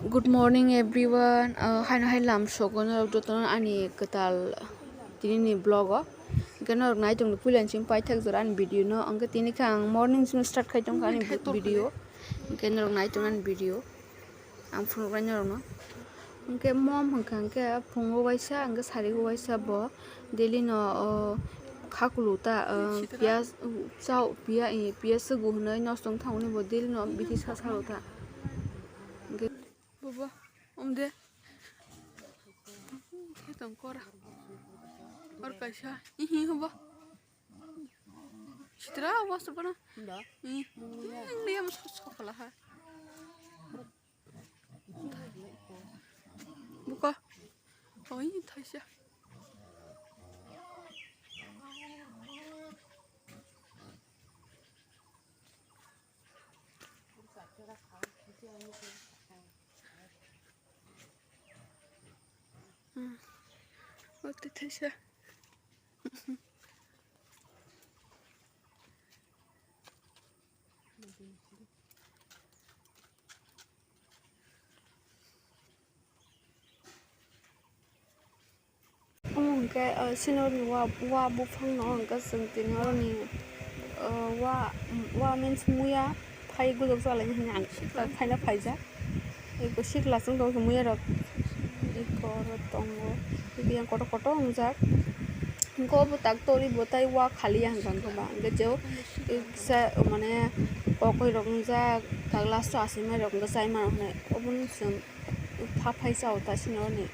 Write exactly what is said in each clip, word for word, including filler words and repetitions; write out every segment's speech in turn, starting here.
Good morning everyone. Uh, haino hai lam sogo norok jotono ani kwtal tini ni vlog o. Hwnkhe norok nai tongdi puila ni simi paithak jora ani video no. Hwnkhe tini khe ang morning simi start khai tongkha ani video. Hwnkhe norok nai tong ani video. Ang phunuknai norokno. Hwnkhe mom hwnkha hwnkhe phungo waisa, hwnkhe sarigo waisa bo daily no, o, khakulu ta, o, piyaj, chao, piya-, i, piyaj sugu hwnwi nosto wng thangmani bo daily no bithi sa salo ta. Hwnkhe bobo, omde. Khe tong kora. Or kaisa, ihi hobo. Sitra obo sobo na. Nda. Ih, mungya. Yang dia masuk sekolah ha. Buka. Oh, ini thaisa. Hmm. Oh, thaisa. Omo hwnkhe, uh, senior ni wa, wa buphang no hwnkhe chwng tini oroni, uh, wa, wa means muya phai gujak chalai hwnwi ang phaina phaijak. Eko sikla chwng tong muya rok eko oro tongo, yang kotor kotor wngjak. Hwnkhe obo tak tori bo tai wa khali ya hwnkha hwnkhe ba hwnkhe je o kisa mane kokoi rok wngjak tak last o achai mai rok hwnkhe chai mano hwnwi obono chwng pha phai chao ta sini oni.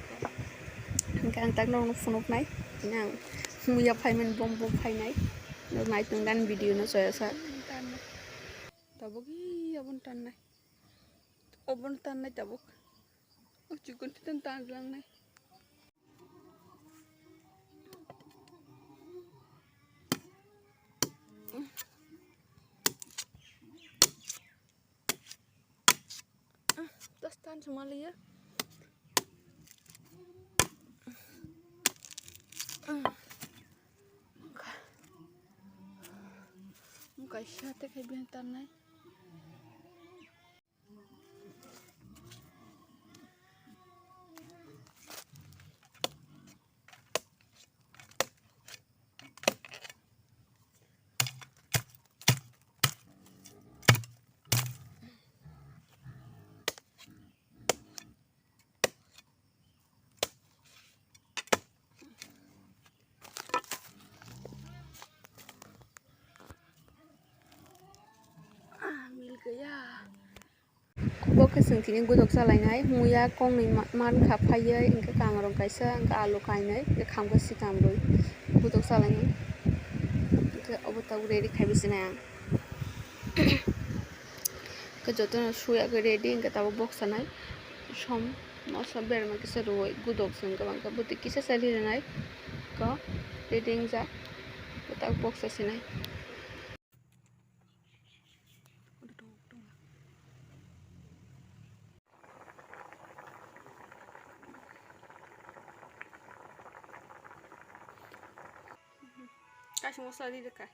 Hwnkhe ang tak norokno phunuknai tini ang muya phaimani bom bom phainai. Norok nai tongdi ani video no choya sa. Tabuk hi obono tannai. Obono tannai tabuk. O chikon titun tan langnai. Ah, tas tan sumaliya. Kaisa te khai bihan tannai. Ah, milk gaya. Bo khe chwng tini gudok chalainai, muya kongnwi ma-, mankha phaiwi, hwnkhe kangrong kaisa, hwnkhe alu kainwi, hwnkhe khamkhe swkang bwi gudok chalainai. Hwnkhe obo tabuk ready khaiwi sinai ang. Hwnkhe jotono suya khe ready, hwnkhe tabuk boksa nai som moso berma kisa rwui gudok chwng kwbang khe bwtwi kisa sa rinai ko ready wngjak, tabuk boksa sinai. Kaisa masla ri rwkha.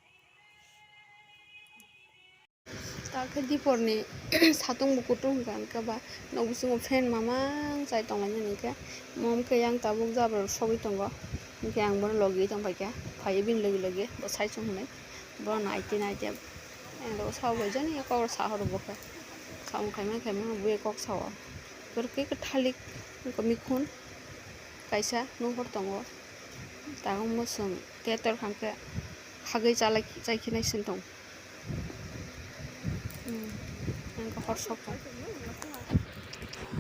Ta khe diporni satung bo kutung hwnkha, hwnkhe ba nok bisingo fan mamang chai tonglainani hwnkhe, mom khe yang tabuk jabra sogwi tongo, hwnkhe ang bono logi tongphaikha, phaiwi bini logi logi bo sai chwng hwnwi. Bono naite naite ang tabuk sabo bai jani kok rok sa horo bo khe. Samung khaimani khaimani buya kok sao. Tor khe thalik wngkha mikhun kaisa nukphor tongo. Tabuk mwswng tetor kha khe khagwi chalai chaikhe nai sintong. Hmm. Ang khe hor sok tong.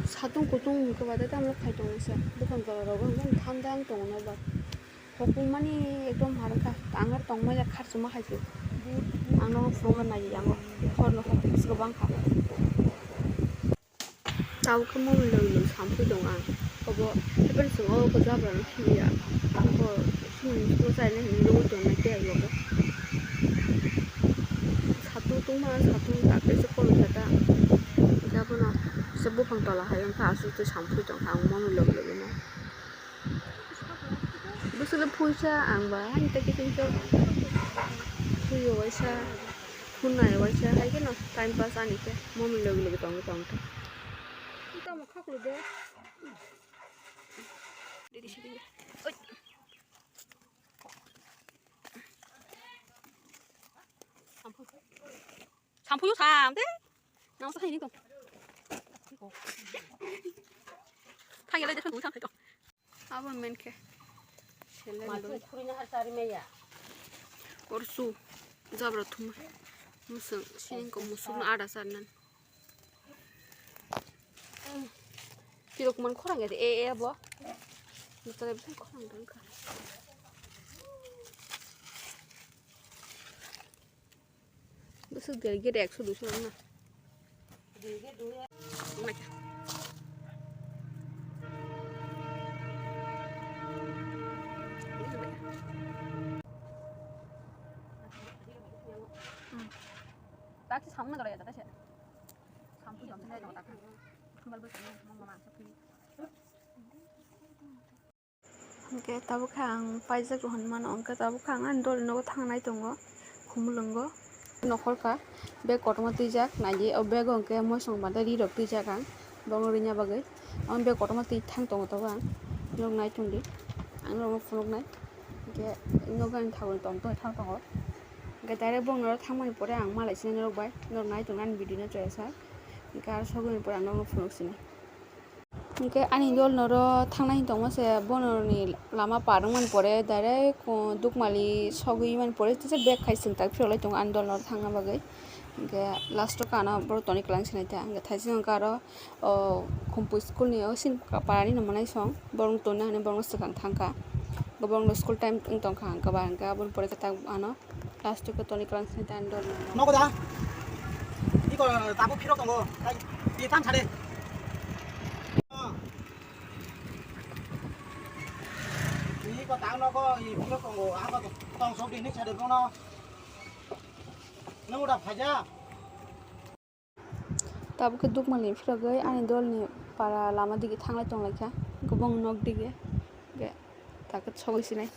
Satung kutung hwnkhe ba tei tamo khai tongo se. Bwkhang jora rogo hwnkhe thanda wng tongo nokbar. Hokung mani ekdom harwngkha, ang aro tongmani kharchuma hai se. Ang nono phunukna naiwi yango, horno hokung se kwbang kha. Tabuk khe mumilo wngwi sampui tongo ang. Obo hapheno chwng o jabra no simi ya. Bo simi musugo chaina hinwi nugwi tongnai tei ai logo. Satung tungma satung tak tei se kolok khe ta. Hwnkhe abono se buphang tola hai wngkha aswk twi sampui tongkha ang mumilo wngwi no. Bwswk le phuisa ang ba haini tei kiching khe phuio waisa, phunai waisa, hai kheno time pass ani khe momni logi logi tongwi tongkha. Tamo khaklu de. Didi sidi. Oi. Sampuyo sam de. Nang sa ini to. Thang ya le de thang thang to. Abo men khe. Selen Masu doi. Khuri na har sari meya. Korsu. Jabra thum. Musung sining ko musung ada sarnan. Tirok man khorang ya de e e bo. Mutare bin khorang dang kha. Bwswk deri gede ekso duiso rok na. Taksi samna gora ya, taksi. Sampu jom sinai dong taksi. Kambal bwswk mong mama sakni. Hwnkhe tabuk khe ang paijak rw hinmano, hwnkhe tabuk khe ang ani dolni nogo thangnai tongo, Khumulwngo. Nokhorkha bag kotorma twijak, naidi o bag o hwnkhe moisong bade ri rok twijak ang, borokno rwna bagwi. Ang bag kotorma twi thang tongo tabuk ang, norok nai tongdi, ang norokno phunuknai. Hwnkhe nogo ani thagwi tong tongwi thang tongo, hwnkhe direct borokno thangmani pore ang malai sinai norok bai, norok nai tongdi ani video no chaya sa, hwnkhe aro sogwini pore ang norokno phunuk sinai. Hwnkhe ani dol noro thangnai hinwi tongma se, bono ni lama par wngmani pore direct, uh, Dukmali sogwi mani pore teisa bag khai chwng tak phirok lai tongo ani dol noro thangna bagwi. Hwnkhe last o khe ano borok toni kwlangwi sinai ta, hwnkhe thaising hwnkhe aro, o, Khumpui school ni o sini para ni no mwnai song, borok tonna hinwi borok swkang thangkha, borok no school time wng tongkha, hwnkhe ba hwnkhe aboni pore khe tak ano. Last o khe toni kwlangwi sinai ta ani dol noro. Nogo da? Iko tabuk phirok tongo. Tai, ye tam sade. Iko tang nogo, ye phirok tongo. Ako tong sok di ni sade bono. Nogo da phaja. Tabuk khe Dukmali phirogwi ani dolni para lama dige thanglai tonglaikha, gubung nok dige, ge takhe sogwi sinai.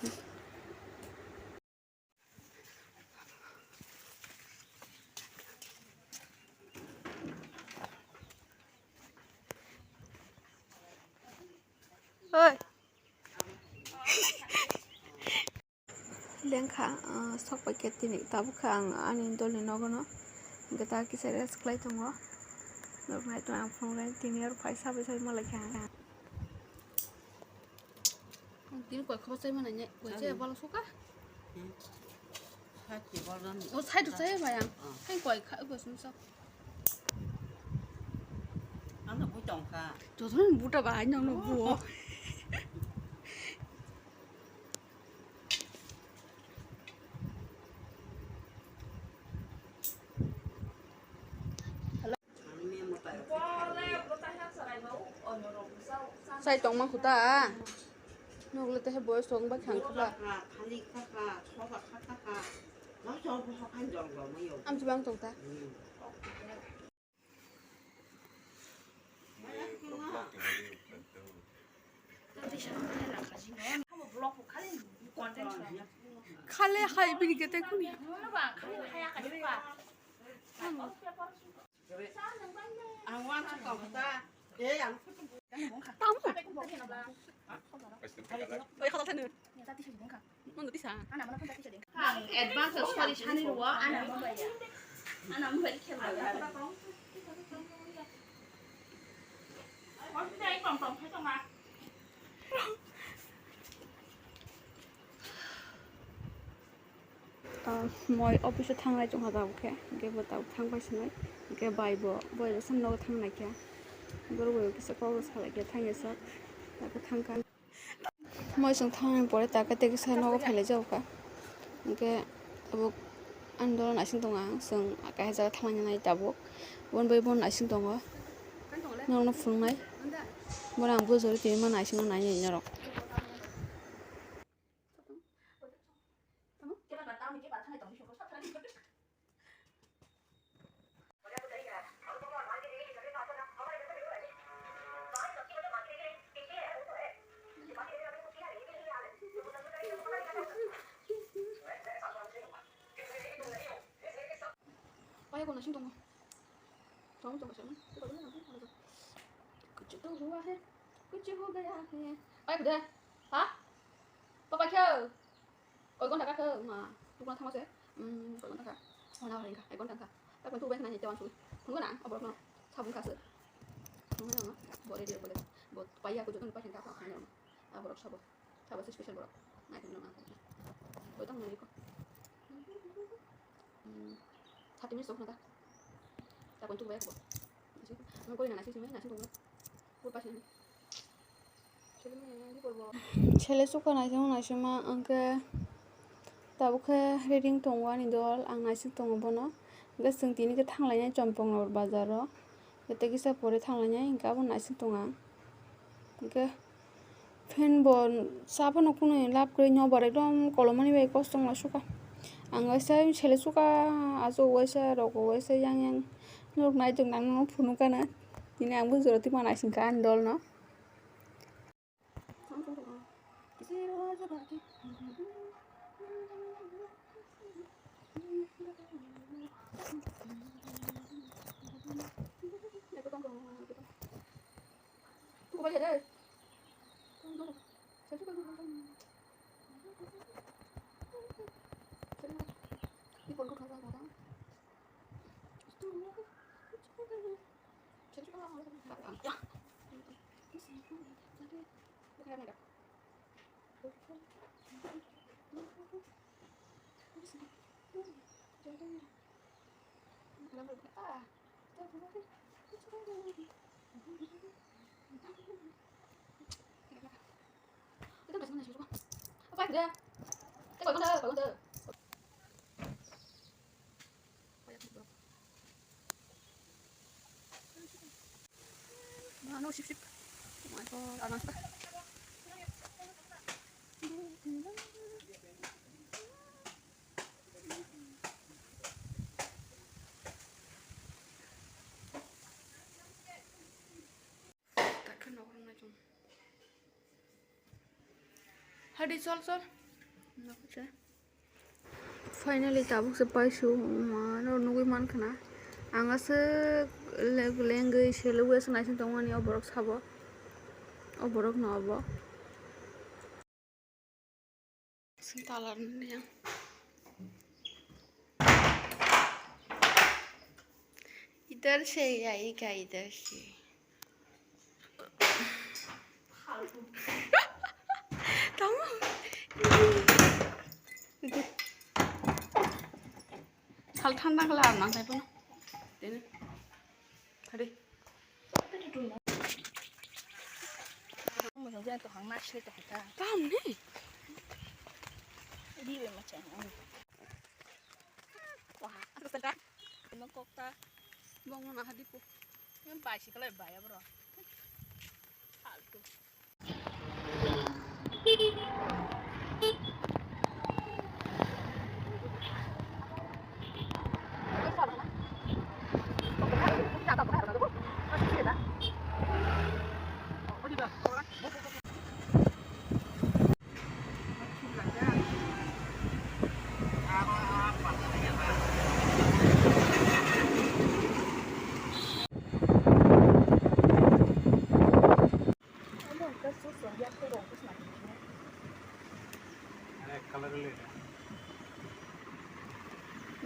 Oi. Lengkha, ah, sok pai khe tini tabuk khe ang ani dolni nogono hwnkhe ta kisa rest khlai tongo. Norok nai tong ang phone line tini oro phai sabai sabai malaikha ang. Ang tini koi khabo chai mana nya, koi chai bala suka? Hmm. Side ke bala ni. O side chai bai ang. Ah. Hai koi kha, koi sum sok. Ano bui tong kha. Jotono buta bai nang no buo. Sai tongma khuta. Nokle tehe boyos tong ba khang khuba. Amchi bang tong ta. Khale hai bini kete kuni. Ang wan sa kong ta. Eh, ang. Tamu. Oi, kata tanu. Mun tisa. Ang advance sorry sani ruwa, ana mobile ya. Ana mobile khel. Ah, moi office o thanglai tongkha tabuk khe, hwnkhe bo tabuk thang pai sinai, hwnkhe bai bo, bai bo sani nogo thang nai khe, borok bai kisa kok salai khe thang ya sak, tabuk thang kha. Moi chwng thangmani pore taka tei kisa nogo phailai jago kha. Hwnkhe tabuk ani dolo naising tongo ang, chwng kaisa jaga thangna nai tabuk. Boni bagwi bono naising tongo. Norokno phunuknai. Bono ang bujori tini ma naisingno nainai norok. Kaya ko nasing tongo. Tongo tongo sana. Hua hai, kuch ho gaya hai. Oi, kuda? Ha? Papa kya? Koi ghonta ka khe ma? Tukuna thangma se? Hmm, koi ghonta kha? Hona hori kha, ek ghonta kha. Takon tu bai khna ni tewan su. Phungo na, aborok no. Sabun kha se. Phungo na, bo ready bole. Bo paiya ko joto ni paikhen kha, kha, kha, kha. Aborok sabo. Sabo se special borok. Nai thang na. Koi tang nai ko. Hmm. Thirty minutes wngkha ta. Takon tu bai ko. Nasi, nang koi na nasi simi, nasi ko. Ko pasi ni. Sele suka naising naisingma, hwnkhe tabuk khe reading tongo ani dol, ang naising tongo bono. Hwnkhe chwng tini khe thanglainai Champang Nagar bazar o, tei kisa pore thanglainai, hwnkhe abo naising tongo ang. Hwnkhe fan bo sa phano kunu lab kwrwi, nobar ekdom kolomani bai kosto wngma suka. Ang waisa sele suka, aswk waisa, rok waisa, yang yang norok naitok nang phunukana. Tini ang bo jora twi ma naisingkha ani dol no. Mano sip sip. Oh my God, anak. Hadi chol chol. Finally tabuk se paisuk mano nugui mankha na. Ang aswk le-, lengwi selugwi aswk naising tongmani o borok sabo. O borok no obo. Sing talar nini ang. Idhar se aayega, idhar se. Tamo. Hal thanda kala ar nang taipo na. Tene. Hadi. Mujung jani to hang nasle to hota. Tam ni. Di be ma chang. Wah, aku sedap. Nokok ta. Bong na hadi po. Yang bai si kalai bai abro. Faltu. আরে, এক কালারে লই না।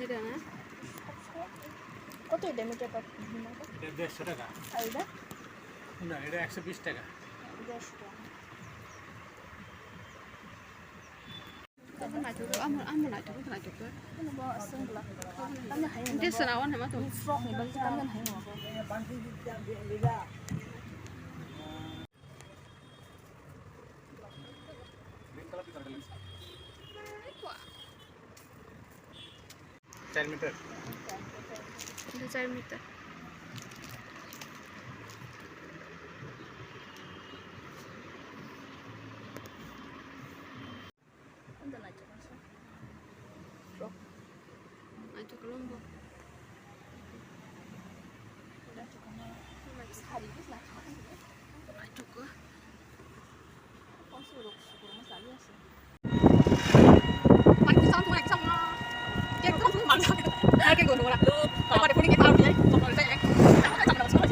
এটা না? কত এটা metre per? এটা দেড়শো টাকা। আর এটা? না, এটা একশো বিশ টাকা। দেড়শো টাকা। Amo, amo naithok, naithok. Dress sana wan hema to. Frock ni bagwi tamjani hai no. Char meter. Dui char meter. Anda naithok kha sa. Frock. Naithok kha lombo. Naithok kha ma. Sari bwsla kha. Naithok kha. Konsi rok sukur ma sali ase. Mani kusang tu, mani kusang na. Dia kusang tu, mani kusang. Dia ke gua nora. Pada puni kita harus ya. Sama saya. Sama sama.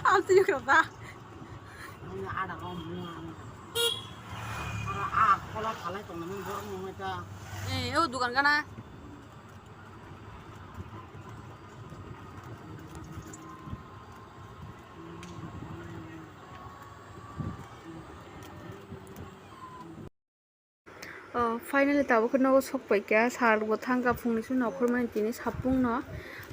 Ang sini kerja. Eh, oh, dukan kana? Oh, finally tabuk khe nogo sok paikha, sal bo thangkha, phungni simi nokhormani tini sapungno,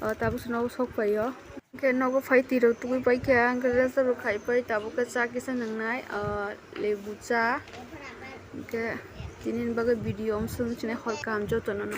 oh, tabuk se nogo sok paio. Hwnkhe nogo phai twi rok tugui paikha, hwnkhe rest rok khai pai, tabuk khe cha kisa nwngnai, oh, lebu cha. Hwnkhe tini ni bagwi video amsong chini hor kaham jotono no.